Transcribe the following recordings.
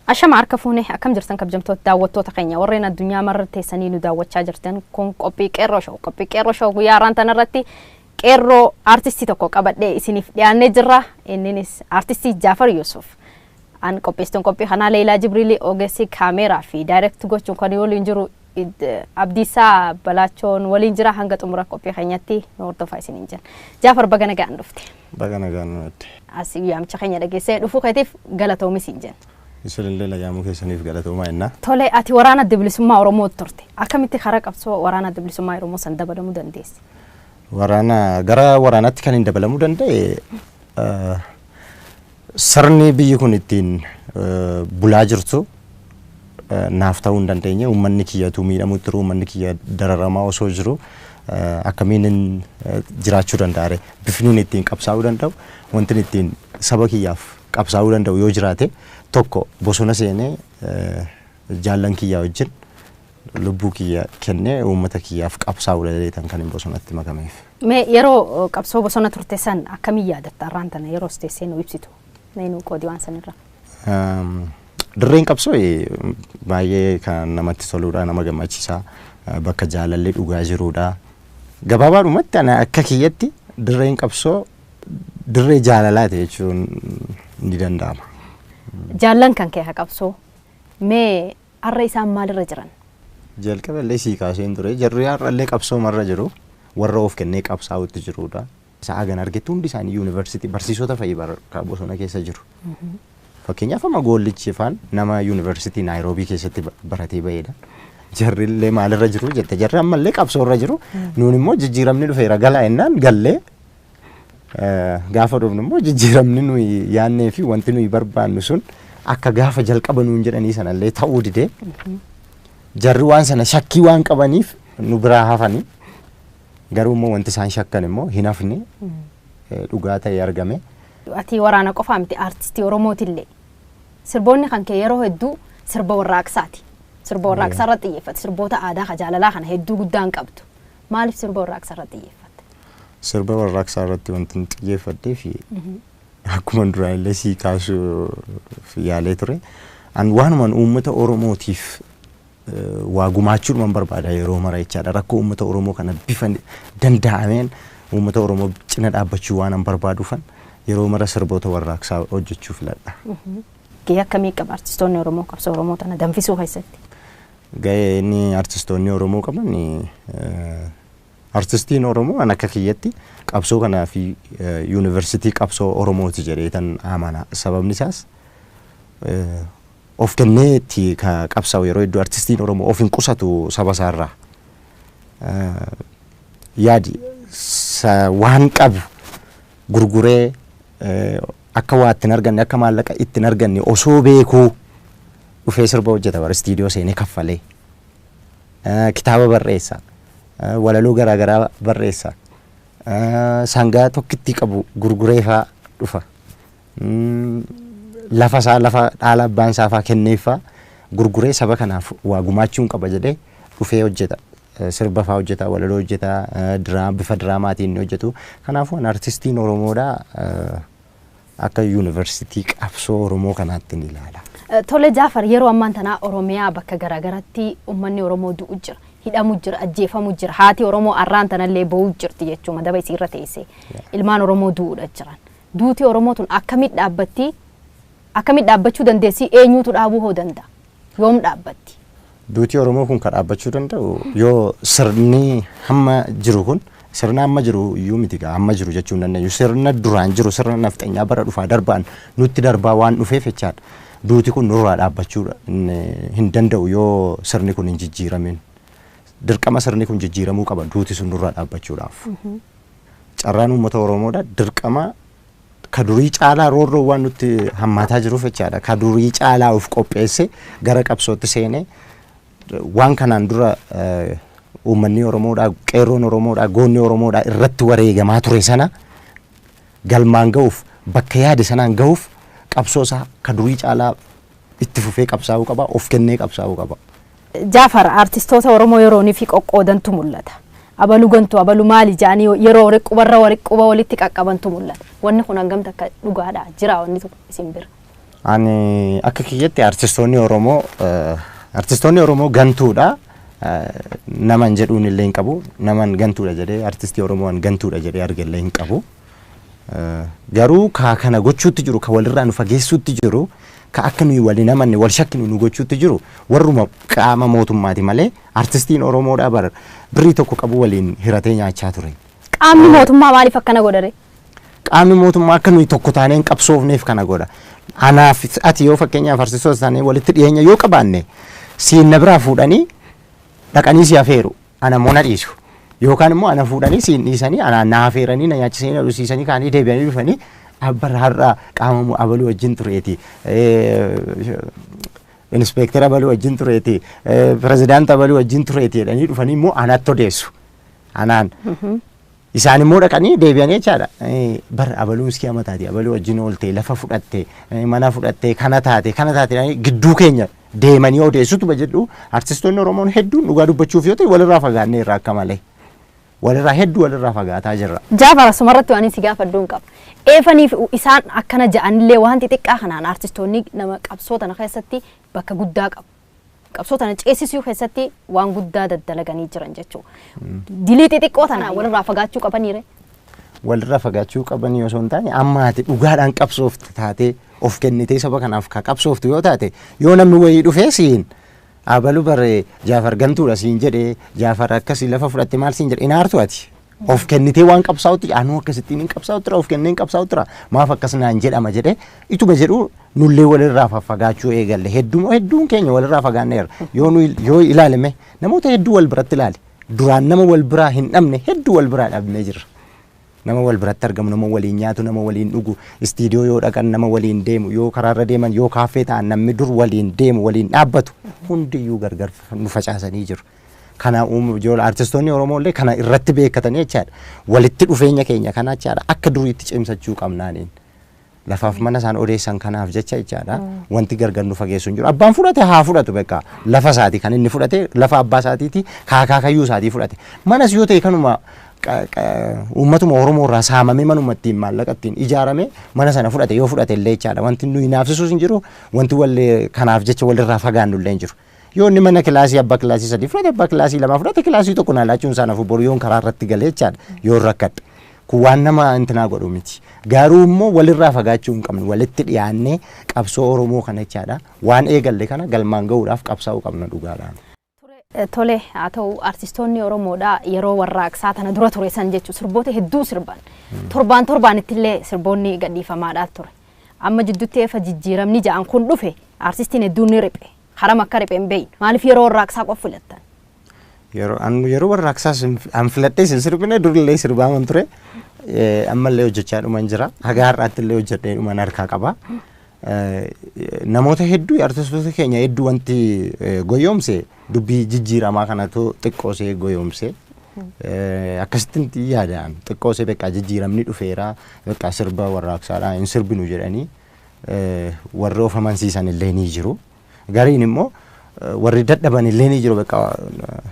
Ashama harka fuunee akkam jirtan kabajamtoota daawwattoota keenya warreen addunyaa marra teessanii nu daawwachaa jirtan kun qophii qeerroo show qophii qeerroo show guyyaa har'aan tana irratti qeerroo aartistii tokko qabadhee isiniif dhiyaannee jirra. Inninis aartistii Jaafar Yusuf. An qopheessituun qophii kanaa Leelaa Jibriilii ogeessi kaameeraa fi direct gochuun kan waliin jiru Abdiisaa Balaachoon waliin jira hanga xumura qophii keenyatti nu hordofaa isiniin jenna. Jaafar baga nagaan dhufte. Baga nagaan nutti. As yaamicha keenya dhageessee dhufuu keetiif galatoomi siin jenna. Isinillee yaamuu keessaniif galatoomaa jenna. Tole ati waraana adda bilisummaa Oromoo turte. Akkamitti karaa qabsoo waraana adda bilisummaa Oromoo san dabalamuu dandeesse? Waraana gara waraanaatti kan hin dabalamuu danda'e sirni biyyi kun ittiin bulaa jirtu naaf ta'uu hin dandeenye uummanni kiyyatu miidhamutti jiru uummanni kiyya dararamaa osoo jiru akkamiin jiraachuu danda'a bifni ittiin qabsaa'uu danda'u wanti ittiin saba kiyyaaf qabsaa'uu danda'u yoo jiraate tokko bosona seenee jaallan kiyyaa wajjin lubbuu kiyya kennee uummata kiyyaaf qabsaa'uu danda'eetan kan hin bosonatti makameef. Mee yeroo qabsoo bosona turte san akkamiin yaadatta har'aan tana yeroo teessee nu ibsitu? Mee nu qoodi waan sanirra. Dirreen qabsoo baay'ee kan namatti toludha nama gammachiisa bakka jaalalli dhugaa jirudha. Gabaabaadhumatti ana akka kiyyatti dirreen qabsoo dirree jaalalaati jechuun ni danda'ama. Jaallan kan kee qabsoo mee har'a isaan maalirra jiran? Jalqaba illee sii kaaseen ture jarri har'allee qabsoo marra jiru warra of kennee qabsaa'utti jirudha. Sa'a gan argetti hundi isaanii yuunivarsiitii barsiisota fa'i bosona keessa jiru. Fakkeenyaaf amma Goollichi faan nama yuunivarsiitii Naayiroobii keessatti baratee ba'edha. Jarri illee maalirra jiru jette jarri ammallee qabsoorra jiru. Nuun immoo jijjiiramni dhufeera galaa jennaan gallee gaafa dhufnu immoo jijjiiramni nuyi yaannee fi wanti nuyi barbaannu sun akka gaafa jalqaba nuun jedhanii sanallee ta'uu didee jarri waan sana shakkii waan qabaniif nu biraa hafanii garuu immoo wanti isaan shakkan immoo hin hafne dhugaa ta'ee argame. Ati waraana qofaa miti aartistii Oromootillee sirboonni kan kee yeroo hedduu sirba warraaqsaati. Sirba warraaqsaa irratti xiyyeeffate sirboota aadaa ka jaalalaa kana hedduu guddaan qabdu. Maaliif sirba warraaqsaa irratti xiyyeeffatte? Sirba warraaqsaa irratti wanti xiyyeeffadhee fi akkuma duraan illee sii kaasuuf yaalee ture. An waanumaan uummata Oromootiif waa gumaachuudhuman barbaada yeroo mara jechaadha. Rakkoo uummata Oromoo kana bifa danda'ameen uummata Oromoo cina dhaabbachuu waan an barbaaduufan yeroo mara sirboota warraaqsaa hojjechuu filadha. Gahee akkamii qaba artistoonni Oromoo qabsoo Oromoo tana danfisuu keessatti? Gahee inni artistoonni Oromoo qaban artistiin Oromoo an akka kiyyatti qabsoo kanaa fi yuunivarsiitii qabsoo Oromooti jedheetan amana. Sababni isaas of kennee itti qabsaa'u yeroo hedduu artistiin Oromoo of hin qusatu saba isaarraa. Yaadi waan qabu gurguree akka waa ittiin arganne akka maallaqa ittiin arganne osoo beekuu dhufee sirba hojjeta bara istiidiyoo seenee kaffalee kitaaba barreessa walaloo garaagaraa barreessa sangaa tokkitti qabu gurguree faa dhufa. Lafa isaa lafa dhaala abbaan isaa faa kenneeffaa gurguree saba kanaaf waa gumaachuun qaba jedhee dhufee hojjeta. Sirba faa hojjeta, walaloo hojjeta, bifa diraamaatiin ni hojjetu. Kanaafuu an artistiin Oromoodhaa akka yuunivarsiitii qabsoo Oromoo kanaatti ni ilaala. Tole Jaafar yeroo ammaan tanaa Oromiyaa bakka garaagaraatti uummanni Oromoo du'u jira, hidhamu jira, ajjeefamu jira. Haati Oromoo arraan tanallee ba'uu jirti jechuudha madaba isiirra teessee. Ilmaan Oromoo du'uudha jiran. Duuti Oromoo tun akkamitti dhaabbatti? Akkamitti dhaabbachuu dandeessi? Eenyutu dhaabuu hoo danda'a? Yoom dhaabbatti? Duuti Oromoo kun kan dhaabbachuu danda'u yoo sirni hamma jiru kun sirna amma jiru iyyuu miti gaa amma jiru jechuu hin dandeenyu. Sirna duraan jiru sirna nafxanyaa bara dhufaa darbaan nutti darbaa waan dhufeef jechaadha. Duuti kun nurraa dhaabbachuu hin danda'u yoo sirni kun hin jijjiiramin. Dirqama sirni kun jijjiiramuu qaba duuti sun nurraa dhaabbachuudhaaf. Carraan uummata Oromoodha dirqama ka durii caalaa roorroo waan nutti hammaataa jiruuf jechaadha. Ka durii caalaa of qopheesse gara qabsootti seenee waan kanaan dura uummanni Oromoodhaa, qeerroon Oromoodhaa, goonni Oromoodhaa irratti wareegamaa ture sana galmaan ga'uuf bakka yaade sanaan ga'uuf qabsoo isaa ka durii caalaa itti fufee qabsaa'uu qaba, of kennee qabsaa'uu qaba. Jaafar artistoota Oromoo yeroo fi qoqqoodantu mul'ata. Abalu gantu abalu maali jedhanii yeroo qubarra quba walitti qaqqabantu mul'ata. Wanni kun hangam takka dhugaadha jira wanni tokko isin bira. Ani akka kiyyatti artistoonni Oromoo gantuudha. Naman jedhuun illee hin qabu. Naman gantuudha jedhee, artistii Oromoo an gantuudha jedhee arge illee hin qabu. Garuu ka kana gochuutti jiru, ka walirraa nu fageessuutti jiru, ka akka nuyi waliin amanne, wal shakkinu nu gochuutti jiru warruma qaama mootummaati malee artistiin Oromoodhaa bara birrii tokko qabu waliin hiratee nyaachaa ture. Qaamni mootummaa maaliif akkana godhare? Qaamni mootummaa akka nuyi tokko taanee hin qabsoofneef kana godha. Anaaf ati yoo fakkeenyaaf artistoota taanee walitti dhiyeenya yoo qabaanne, siin na biraa fuudhanii dhaqanii si afeeru, ana immoo na dhiisu. Yookaan immoo ana fuudhanii siin dhiisanii, anaan na afeeranii, na nyaachisanii, na dhugsiisanii, kaanii deebi'anii dhufanii, abbar har'a qaama abaluu wajjin tureeti. Inspeektara abaluu wajjin tureeti. Pirezidaanta abaluu wajjin tureeti jedhanii dhufanii immoo anatti odeessu. Anaan. Isaan immoo dhaqanii deebi'anii jechaadha. Bar abaluun si amataati, abaluu wajjin oolte, lafa fudhatte, mana fudhatte, kana taate, kana taate jedhanii gidduu keenya deemanii odeessutu jedhu. Artistoonni Oromoon hedduun dhugaa dubbachuuf yoo ta'e walirraa fagaannee irraa akka malee. Walirraa hedduu walirraa fagaataa jirra. Jaafar, asumarratti waan si gaafadhu hin qaba. Eefaniif isaan akkana ja'anillee waan xixiqqaa kanaan artistoonni nama qabsoo tana keessatti bakka guddaa qabu. Qabsoo tana ceesisuu keessatti waan guddaa daddalaganii jiran jechuudha. Dilii xixiqqoo tana walirraa fagaachuu qabaniire. Walirraa fagaachuu qabanii osoo hin taane, amma ati dhugaadhaan qabsooftu taatee, of kennitee saba kanaaf ka qabsooftu yoo taate, yoo namni wayii dhufee siin abalu bare Jaafar gantuudha siin jedhee, Jaafar akkasii lafa fudhatte maal siin jedhe, inaartu ati. Of kennitee waan qabsaa'utti, anuu akkasittiin hin qabsaa'u tura, of kennee hin qabsaa'u tura, maaf akkas naan jedhama jedhee ituma jedhu nullee walirraa faffagaachuu eegalle. Hedduu hedduun keenya walirraa fagaanneerra. Yoo nu yoo ilaalame, namoota hedduu wal biratti ilaale, duraan nama wal biraa hin dhabne hedduu wal biraa dhabnee jirra. Nama wal biratti argamu, nama waliin nyaatu, nama waliin dhugu, istiidiyoo yoo dhaqan nama waliin deemu, yoo karaarra deeman, yoo kaaffee ta'an namni dur waliin deemu, waliin dhaabbatu hundiyyuu gargar nu facaasanii jiru. Kana uumu ijoollee artistoonni Oromoo illee kana irratti beekatanii jechaadha. Walitti dhufeenya keenya kana jechaadha akka duriitti cimsachuu qabnaaniin. Lafaaf mana isaan odeessan kanaaf jecha jechaadha. Wanti gargar nu fageessu hin jiru. Abbaan fudhate haa fudhatu, beekaa. Lafa isaati kan inni fudhate, lafa abbaa isaatiiti, kaakaakayyuu isaatii fudhate. Manas yoo ta'e kanuma uummatuma Oromoo irraa saamamee, manuma ittiin maallaqa ittiin ijaarame mana sana fudhate yoo fudhate illee jechaadha. Wanti nu hinaafsisus hin jiru, wanti wallee kanaaf jecha walirraa fagaannu illee hin jiru. Yoo inni mana kilaasii abbaa kilaasii sadii fudhate, abbaa kilaasii lama fudhate, kilaasii tokko naa laachuun isaa nafu boru yoon karaa irratti galee jechaadha yoo rakkadhe. Kun waan nama intinaa godhu miti. Garuu immoo walirraa fagaachuu hin qabnu, walitti dhiyaannee qabsoo Oromoo kana jechaadha. Waan eegalle kana galmaan gahuudhaaf qabsaa'uu qabna dhugaadhaan. Tole, haa ta'u, artistoonni Oromoodha yeroo warraaqsaa tana dura ture san jechuun sirboota hedduu sirban. Torbaan torbaanitti illee sirboonni gadhiifamaadhaa ture. Amma jidduutti efa jijjiiramni ja'an kun dhufe, artistiin hedduun ni riphe. Haram akka riphe hin beeynu. Maaliif yeroo warraaqsaa qofa filattan? Yeroo an yeroo warraaqsaas an filadhee sin sirbine, durillee sirbaaman ture. Ammallee hojjechaa dhuman jira. Haga har'aatti illee hojjedhee dhuman harkaa qaba. Namoota hedduu, artistoota keenya hedduu wanti goyoomse dubbii jijjiiramaa kanatu xiqqoosee goyoomse. Akkasitti yaadaan xiqqoosee beekaa jijjiiramni dhufeera, beekaa sirba warraaqsaadhaa hin sirbinu jedhanii warri of amansiisan illee ni jiru. Gariin immoo warri dadhaban illee ni jiru. Beekaa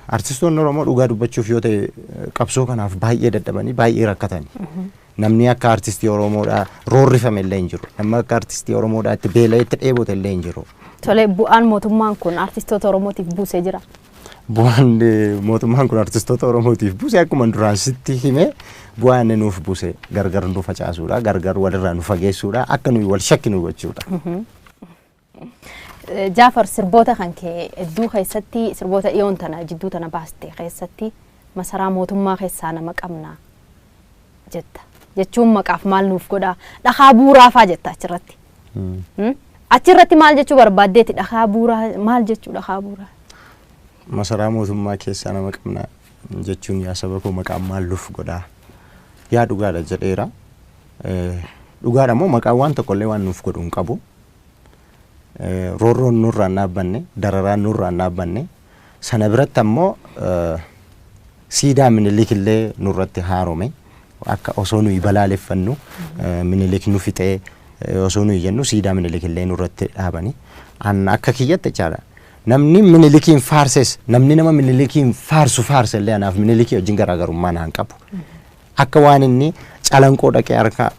artistoonni Oromoo dhugaa dubbachuuf yoo ta'e qabsoo kanaaf baay'ee dadhabanii, baay'ee rakkatanii. Namni akka artistii Oromoodhaa roorrifame illee hin jiru. Namni akka artistii Oromoodhaa itti beela'ee itti dheebote illee hin jiru. Tole, bu'aan mootummaan kun artistoota Oromootiif buusee jira? Bu'aan mootummaan kun artistoota Oromootiif buuse, akkuma duraan sitti hime, bu'aan inni nuuf buuse gargar nu facaasuudha, gargar walirraa nu fageessuudha, akka nuyi wal shakkinu gochuudha. Jaafar, sirboota kan kee hedduu keessatti, sirboota dhiyoon tana jidduu tana baaste keessatti, masaraa mootummaa keessaa nama qabna jetta. Jechuun maqaaf maal nuuf godhaa, dhakaa bu'uuraa faa jetta achirratti. Achirratti maal jechuu barbaaddeeti? Dhakaa bu'uuraa maal jechuu, dhakaa bu'uuraa? Masaraa mootummaa keessaa nama qabna jechuun, yaa saba koo, maqaan maal nuuf godhaa? Yaa dhugaadha jedheera. Dhugaadha immoo, maqaan waan tokkollee waan nuuf godhu hin qabu. Roorroon nurraa hin dhaabbanne, dararaan nurraa hin dhaabbanne. Sana biratti ammoo siidaa Minilik illee nurratti haarome. Akka osoo nuyi balaaleffannu, Minilik nu fixee osoo nuyi jennu, siidaa Minilik illee nurratti dhaabani. An akka kiyyatti jechaadha. Namni Minilikiin faarses, namni nama Minilikiin faarsu faarse illee anaaf Minilikii wajjin garaagarummaa naan qabu. Akka waan inni Calanqoo dhaqee harka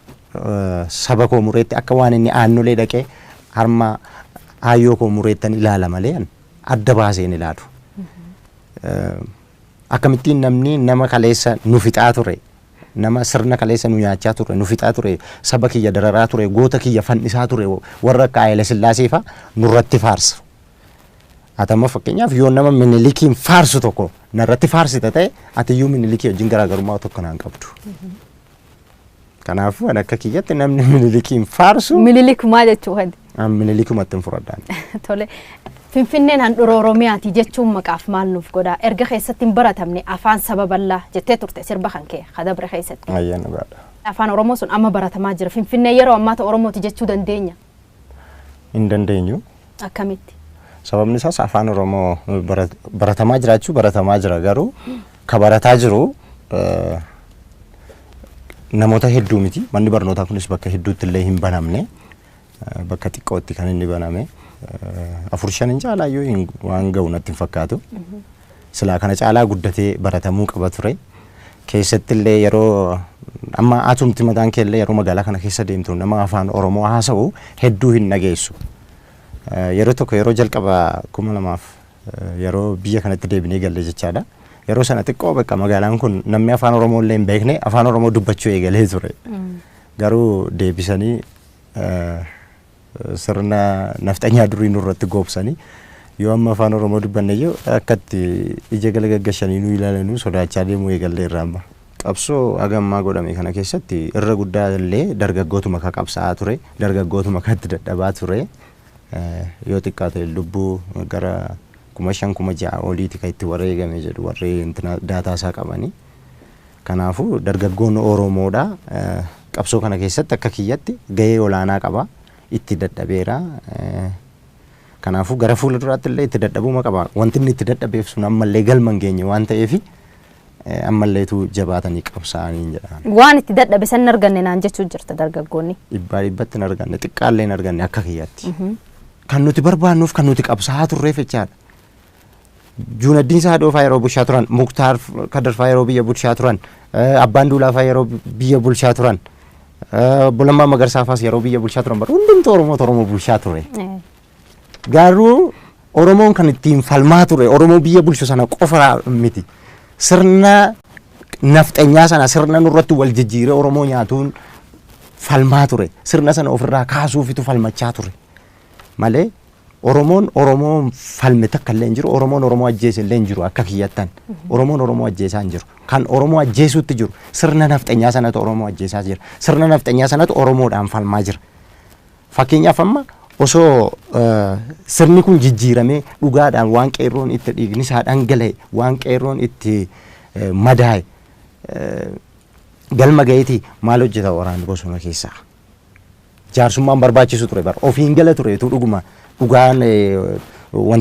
saba koo mureetti, akka waan inni Aannolee dhaqee Harma aayyoo koo mureettan ilaala malee adda baasee hin ilaalu. Akkamittiin namni nama kaleessa nu fixaa ture, nama sirna kaleessa nu nyaachaa ture, nu fixaa ture, saba kiyya dararaa ture, goota kiyya fannisaa ture, warra akka Haayile Sillaasee fa'a nurratti faarsu? Ati amma fakkeenyaaf yoo nama Minilikiin faarsu tokko narratti faarsita ta'e, ati iyyuu Minilikii wajjin garaagarummaa tokko naan qabdu. Kanaafuu ani akka kiyyatti namni Minilikiin faarsu Minilik maal jechuu hadi? Minilikumatti hin fudhadhaan. Tole. Finfinneen handhuura Oromiyaati jechuun maqaaf maal nuuf godha? Erga keessatti hin baratamne afaan saba bal'aa jettee turte sirba kan kee kadabre keessatti. Ayyaan dhugaadha. Afaan Oromoo sun amma baratamaa jira. Finfinnee yeroo ammaa ta'u Oromooti jechuu dandeenya? Hin dandeenyu. Akkamitti? Sababni isaas afaan Oromoo baratamaa jiraachuu baratamaa jira, garuu ka barataa jiru namoota hedduu miti. Manni barnootaa kunis bakka hedduutti illee hin banamne. Bakka xiqqootti kan inni baname. 4 5 caalaa iyyuu waan ga'u natti hin fakkaatu. Silaa kana caalaa guddatee baratamuu qaba ture. Keessatti illee yeroo amma atumti mataan kee illee yeroo magaalaa kana keessa deemtu nama afaan Oromoo haasa'u hedduu hin dhageessu. Yeroo tokko yeroo jalqaba 2000 yeroo biyya kanatti deebinee galle jechaadha. Yeroo sana xiqqoo bakka magaalaan kun namni afaan Oromoo illee hin beekne afaan Oromoo dubbachuu eegalee ture. Garuu deebisanii sirna nafxanyaa durii nurratti goobsanii yoo amma afaan Oromoo dubbanne iyyuu akkatti ija gala gaggashanii nu ilaalanuu sodaachaa deemuu eegallee irraa amma. Qabsoo hagammaa godhame kana keessatti irra guddaa illee dargaggootuma ka qabsaa'aa ture, dargaggootuma ka itti dadhabaa ture. Yoo xiqqaate lubbuu gara 5000 6000 oliiti kan itti wareegame jedhu warri daataa isaa qabanii. Kanaafuu dargaggoon Oromoodha. Qabsoo kana keessatti akka kiyyatti gahee olaanaa qaba. Itti dadhabeera. Kanaafuu gara fuula duraatti illee itti dadhabuma qaba. Wanti inni itti dadhabeef sun ammallee galma hin geenye waan ta'eef ammalleetu jabaatanii qabsaa'anii jedha. Waan itti dadhabe san arganne naan jechuu jirta dargaggoonni. Dhibbaa dhibbatti hin arganne, xiqqaallee hin arganne akka kiyyaatti. Kan nuti barbaannuuf kan nuti qabsaa'aa turreef jechaadha. Juunaddiin Saadoo fa'aa yeroo bulchaa turan, Muktaar Kadir fa'aa yeroo biyya bulchaa turan, Abbaan Duulaa fa'aa yeroo biyya bulchaa turan, Obbo Lammaa Magarsaa fa'aas yeroo biyya bulchaa turan, bara hundumtuu Oromoota Oromoo bulchaa ture. Garuu Oromoon kan ittiin falmaa ture Oromoo biyya bulchu sana qofa miti. Sirna nafxanyaa sana, sirna nurratti wal jijjiiree Oromoo nyaatuun falmaa ture. Sirna sana ofirraa kaasuufitu falmachaa ture. Malee Oromoon Oromoo falme takka illee hin jiru. Oromoon Oromoo ajjeese illee hin jiru akka kiyyattan. Oromoon Oromoo ajjeesaa hin jiru. Kan Oromoo ajjeesuutti jiru sirna nafxanyaa sanatu Oromoo ajjeesaa jira. Sirna nafxanyaa sanatu Oromoodhaan falmaa jira. Fakkeenyaaf amma osoo sirni kun jijjiiramee dhugaadhaan waan qeerroon itti dhiigni isaa dhangala'e, waan qeerroon itti madaa'e galma ga'eeti, maal hojjeta waraanni bosona keessaa? Jaarsummaan barbaachisu ture bara. Ofiin gala ture utuu dhuguma dhugaan wanta